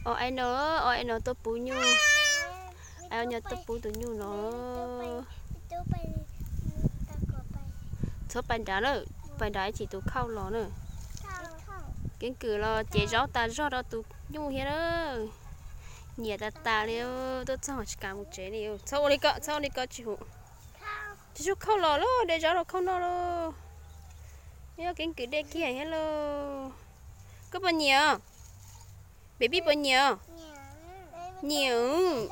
O ai no, o ai no tuaj pub nyuj. Ai o nyo tuaj pub tus nyuj no. Txhob pais nrad lawm, pais nrad ib chim tus khauj los na. Keeb kwm los cev zaub tas zog rau tus nyuj thiab na. Nyiam tas tas li, tuaj txog tsis kam mus tsev li. Txhob ua li ko, txhob ua li ko tsis hum. Tsis tsuag khauj los lauj, de zaub rau khauj noj lauj. Yog keeb kwm de kiag thiab lauj. Koj puas nyiam? Baby puas nyiam? Nyiam.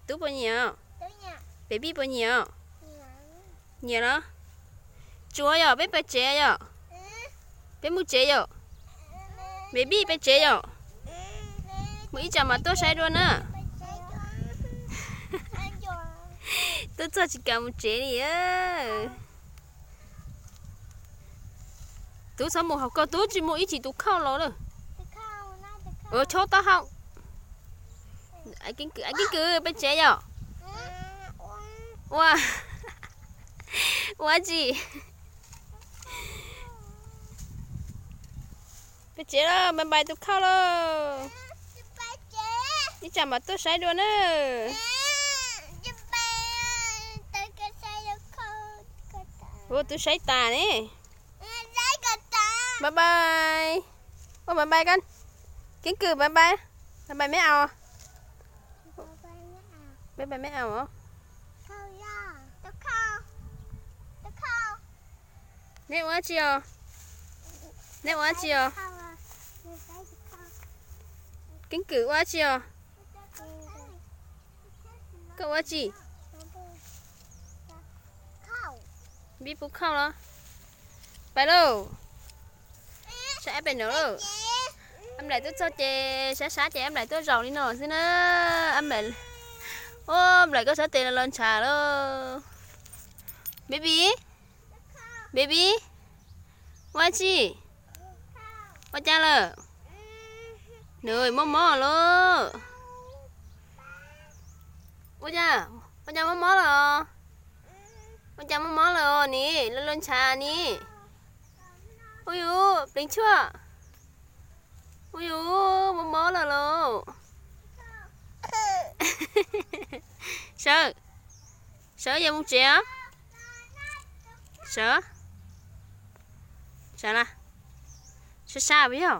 Tub puas nyiam? Baby puas nyiam? Nyiam los? Tsuav yom, peb pais tsev yom? Peb mus tsev yom? Baby pais tsev yom? Mus ib tsam mam tuaj saib dua na. Tuaj txog tsis kam mus tsev li. Tub txhob mus hauv ko, tub tsis mus ib chim tus khauj los lawm. Chob taub hau. Keeb kwm, keeb kwm peb tsev yom? Ua, ua tsi? Peb tsev lawm, bye bye tus khauj lawm. Ib tsam mam tuaj saib dua na. Ua tub saib tas ne. Bye bye. Ua bye bye koj. Keeb kwm bye bye. Bye bye meb aus. Bye bye meb aus. Neb ua tsi os? Neb ua tsi os? Keeb kwm ua tsi os? Koj ua tsi? Baby pub khauj los? Pais lauj. Saib ab pem no lauj. Ab Nplaim tuaj txog ces sab sab ces ab Nplaim tuaj zaum li no xwb na. Ab Nplaim, ab Nplaim koj sab tes los los ntshav lauj. Baby, baby, ua tsi? Ua cas lawm? Nws mob mob lawm. Ua cas, ua cas mob mob lawm os? Ua cas mob mob lawm os ni, los los ntshav ni. Ui yus, pleev tshuaj. Ui yus, mob mob lawm lauj. Sawv, sawv yuav mus tsev os. Sawv, sawv na. Sab sab puas yog?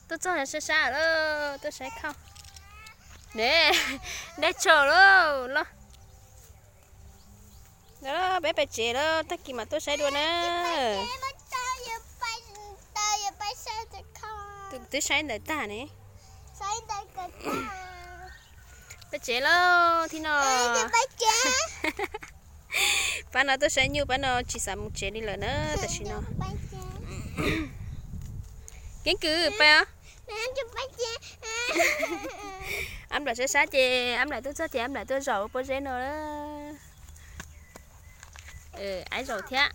Tuaj txog sab sab lawm, tuaj saib khauj. Ne, dab tsho lauj los. Peb pais tsev lawm, tag kis mam tuaj saib dua na. Twb saib ntawd tag ne. Peb tsev lawm thib no. Pab no tuaj saib nyuj, pab no tsis xav mus tsev li lawm na tam sim no. Keeb kwm pais os. Ab Nplaim sab sab ces ab Nplaim tuaj txog ces ab Nplaim tuaj zaum pob zeb no. Ab zaum thiab.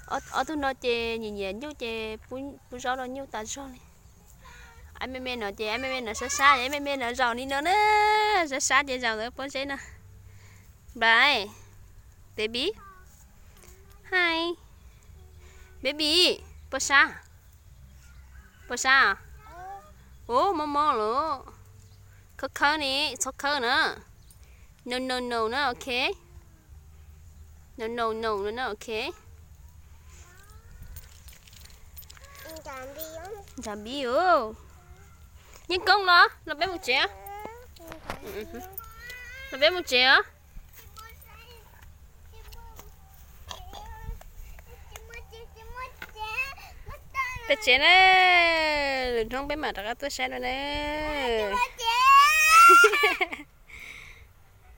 Ob tug no ces nyiam nyiam nyuj ces pub zaub rau nyuj tas zog li. Ab me me no ces ab me me no sab sab, ab me me no zaum li no na, sab sab ces zaum ntawm pob zeb no. Nplaim, baby, hi, baby, puas sab? Puas sab? Ub, mob mob lawm. Khawb khawb ni, txhob khawb na. No no no na, ok. No no no no na, ok. Ntshav npib os. Yeej koob los, los peb mus tsev. Los peb mus tsev os. Peb tsev na, lwm hnub peb mam rov qab tuaj saib dua na.